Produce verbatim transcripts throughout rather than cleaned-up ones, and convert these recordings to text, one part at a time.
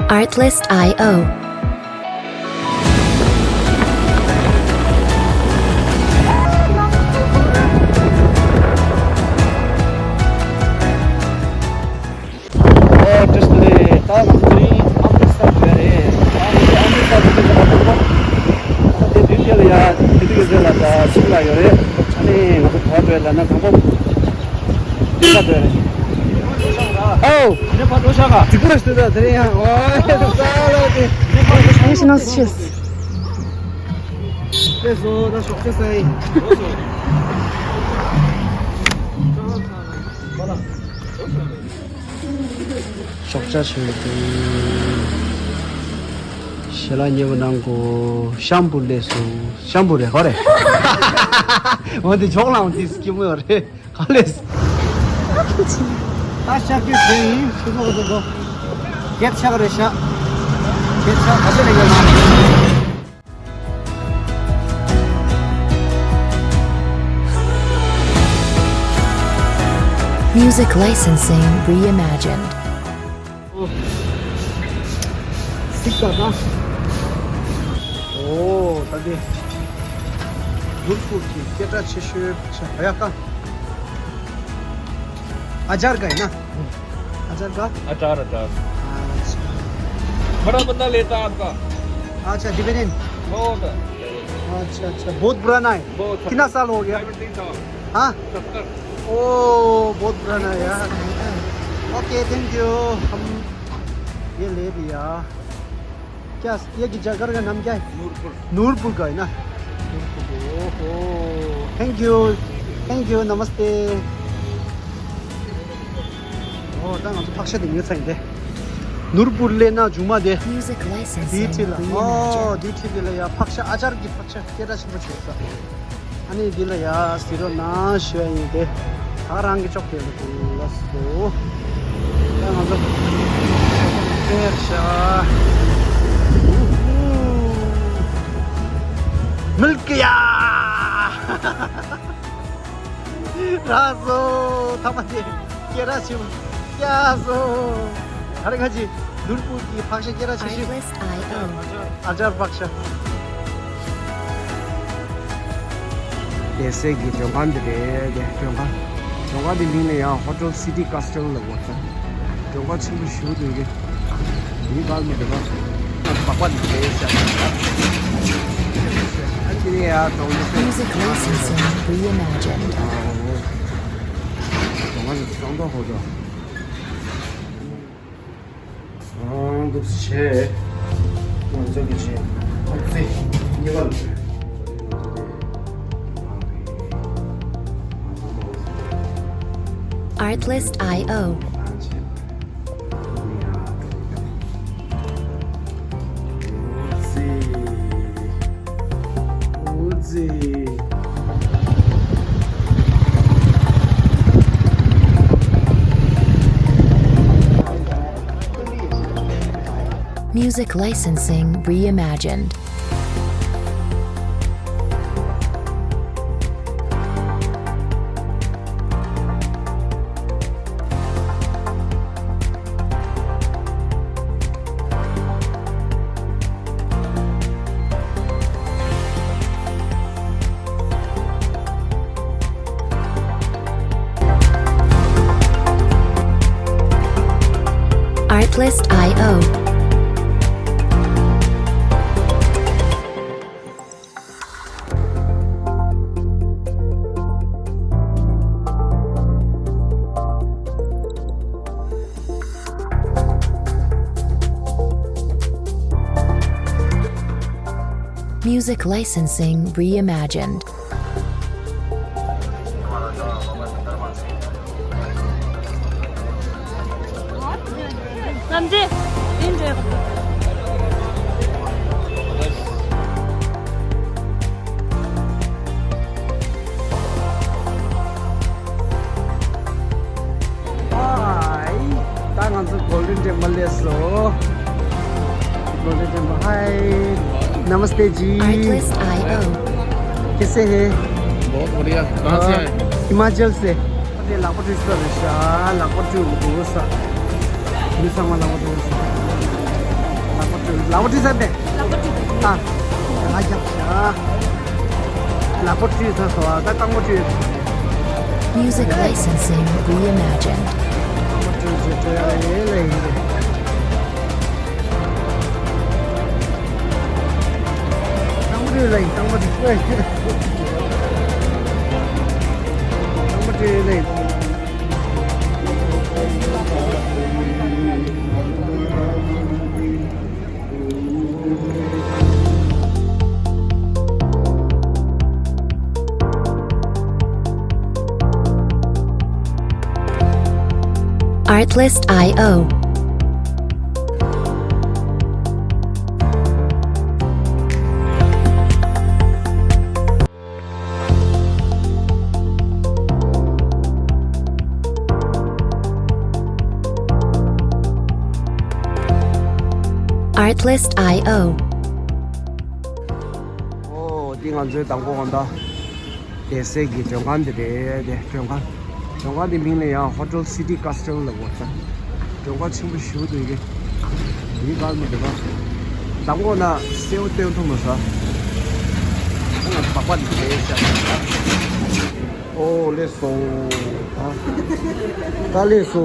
Artlist I O. ཨོ་བཀྲ་ཤིས་བདེ་ལེགས། ད་ང་ཚོ་དེ་རིང་ཨམ་རི་སར་འགྲོ་ཡ་རེད། ཨམ་རི་ཨམ་རི་སར་འགྲོ་ཡ་རེད། ད་དེ་དུས་ཆེད་ལ་ཡ་དེ་དུས་ཡོད་ཚད་ལ་ད་ཆུ་ལ་ཡོད་རེད། ཨ་ནི་ང་ཚོ་ག་པར་འགྲོ་ཡ་ལབ་ན་དང་པོ་དེ་ག་འགྲོ་ཡ་རེད། ཨོ། ནེ་ཕ་འགྲོ་ཤག་ག་དེ་པུ་ར་ཤི་ད་དེ་རིང་ཡང་ཨོ་ད་ལ་དེ་ནེ་ཕ་འགྲོ་ཤག་ག་ཤི་ན་ཤི། ལགས་སོ། ད་ཞོགས་ཇ་ཟ་ཡིན། ཞོགས་ཇ་ཞུ་ཡི་འདུག་ཞལ་ལག་མཉེས་པོ་གནང་གོ་ཤམ་བུ་ལས་སུ་ཤམ་བུ་རེད་ཧོ་རེད། འོ་འདི་ཇོག་ལའང་འདི་སྐྱིད་མོ་ཡོད་རེད་ག་ལས། ད་ཤག་གི་ཟེར་ཡིན་ཤི་ལོག་ཏུ་གོ། སྐད་ཆག་རེད་ཤག་སྐད་ཆག་ག་ཚོད་ལས་ཡོད་ན། Music licensing reimagined. གཟིགས་དང་ན། ཨོ་ད་དེ། ནུར་པུར་གྱི་སྐད་གྲགས་ཆེ་ཤོས་ཕ་ཤ་ཧ་ཡ་ཀ། अचार का है ना? अचार का? अचार, अचार। अच्छा। बड़ा बंदा लेता है आपका। अच्छा, डिविडेंड। बहुत है। अच्छा, अच्छा, बहुत पुराना है। बहुत। कितना साल हो गया? सेवेंटी साल। हाँ? सत्तर। ओ, बहुत पुराना है यार। Okay, thank you. हम ये ले लिया। क्या, ये की जगह का नाम क्या है? नूरपुर। नूरपुर का है ना? नूरपुर। ओहो। Thank you. Thank you. नमस्ते। ཨོ་ད་ང་ཚོ་ཕག་ཤ་དེ་ཉོས་ཚར་ཡིན་ཏེ། ནུར་པུར་ལས་ན་ཇུ་མ་དེ། Music licensing དེའི་འཁྲིས་ལ། ཨོ་དེའི་འཁྲིས་དེ་ལ་ཡ་ཕག་ཤ་ཨ་ཅར་གྱི་ཕག་ཤ་སྐད་གྲགས་ཆེན་པོ་བྱས་ས། ཨ་ནི་འདི་ལ་ཡ་ཟི་རོ་ན་ཞུ་ཡ་ཡིན་ཏེ། ད་རང་གི་ཅོག་དེ་ལ་དེ་ལ་སོ། ད་ང་ཚོ་ཕེར་ཤ། མིལ་ཀི་ཡ། རག་སོང་། ཐ་མ་དེ་སྐད་གྲགས་ཆེ་བ་རྒྱག་སོང་། ད་རེས་ཁ་ཅིག་ནུར་པུར་གྱི་ཕག་ཤ་སྐད་གྲགས་ཆེ་ཤོས། Artlist I O. ཨ་ཅར་ཕག་ཤ། བསྡད་སའི་གི་མགྲོན་ཁང་འདི་རེད། དེ་མགྲོན་ཁང་། མགྲོན་ཁང་འདི་མིང་ལ་ཡང་Hotel City Castle ལབ་དགོས་ས། མགྲོན་ཁང་ཆེན་པོ་ཞེ་པོ་འདུག་གི། མི་འབར་མི་འདུག་ག་སྦག་སྦག་འདི་བྱས་ཤག་ཨ་ནི་དེ་ནས་ཡར་གྲོང་ཚོ། Music licensing reimagined. གྲོང་ཁ་ཞིག་གཙང་མདོག་ཁོག་ཏུ། ཨང་འདུག་སེ་བྱས། ང་ཚོ་གི་བྱས། ཨོ་ཙི། གཉིས་པ་ལ་བྱས། Artlist I O. Music licensing reimagined. Artlist I O. Music licensing reimagined. Hi, ད་ང་ཚོ་Golden Temple སླེབས་སོང་། Golden Temple, hi. नमस्ते जी। Artlist I O. कैसे हैं? बहुत बढ़िया। कहाँ से आए? हिमाचल से। དེ་ལག་པ་བཀྲུས་ས་རེད་ཤག་ལག་པ་བཀྲུས་འདུག་ས། མི་ཚང་མ་ལག་པ་བཀྲུས་ས། ལག་པ་བཀྲུས། ལག་པ་བཀྲུས་ས་མེད། ལག་པ་བཀྲུས། ཨ། ཨ་རྒྱབ་ཤག་ལག་པ་བཀྲུས་ས་སོ། ད་རྐང་པ་བཀྲུས། Music licensing reimagined. རྐང་པ་བཀྲུས་ས་བཀྲུ་ཡ་ལས་ལས་ཡིན་རེད། རྐང་པ་བཀྲུས་ལ་ཡིན། རྐང་པ་བཀྲུས། རྐང་པ་བཀྲུས་ལ་ཡིན། Artlist I O. Artlist I O. ཨོ། འདི་ང་ཚོའི་དང་པོ་ཧོན་ད་བསྡད་སའི་གི་མགྲོན་ཁང་འདི་རེད། དེ་མགྲོན་ཁང་། མགྲོན་ཁང་འདི་མིང་ལ་ཡང་Hotel City Castle ལབ་དགོས་ས། མགྲོན་ཁང་ཆེན་པོ་ཞེ་པོ་འདུག་གི། འདི་ག་མི་འདུག་ག་དང་པོ་ན་སེའུ་སྟོན་ཐུབ་མ་ས། ང་སྦག་སྦག་འདི་རེད་ཤག་ཨོ་ལེགས་སོ། ད་ལེགས་སོ།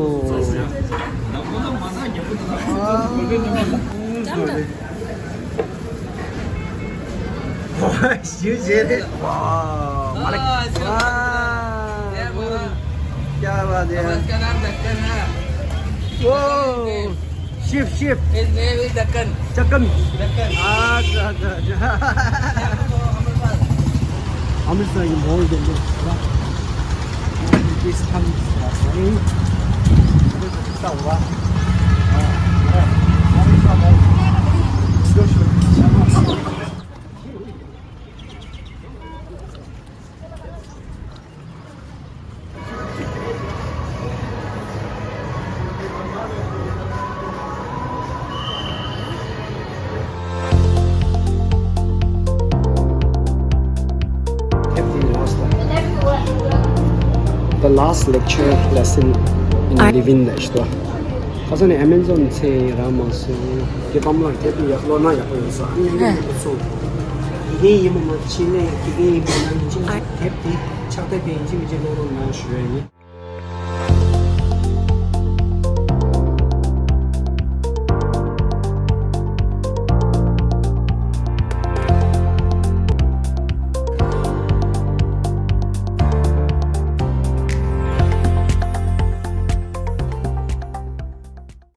ཨ། ཞུ་བྱེད་དེ། ཝའོ། མ་ལེགས། ཝའོ། क्या बात है यार। इसका नाम दक्कन है। ओ। Ship, ship. His name is Dakkan. चक्कन। दक्कन। अच्छा, अच्छा, अच्छा। अमृतसर की बहुत जल्दी। This comes, right? The last lecture lesson in living next door. ཁ་སང་ནས་Amazon ཚེ་རང་མ་སོང་། དེ་པམ་ལགས་དེབ་ཡག་ལོ་ན་ཡག་པོ་ཡོད་ས། ཨ་ནི་ཡག་པོ་སོང་། དེ་གའི་ཡིན་མ་མ་ཕྱི་ནས་དེ་གའི་ཡིན་མ་ན་ཡིན་ཅིག་དེབ་དེ་ཕྱག་དེབ་དེ་ཡིན་ཅིག་མིན་ཅིག་ཀློག་རོགས་གནང་ཞུ་ཡ་ཡིན།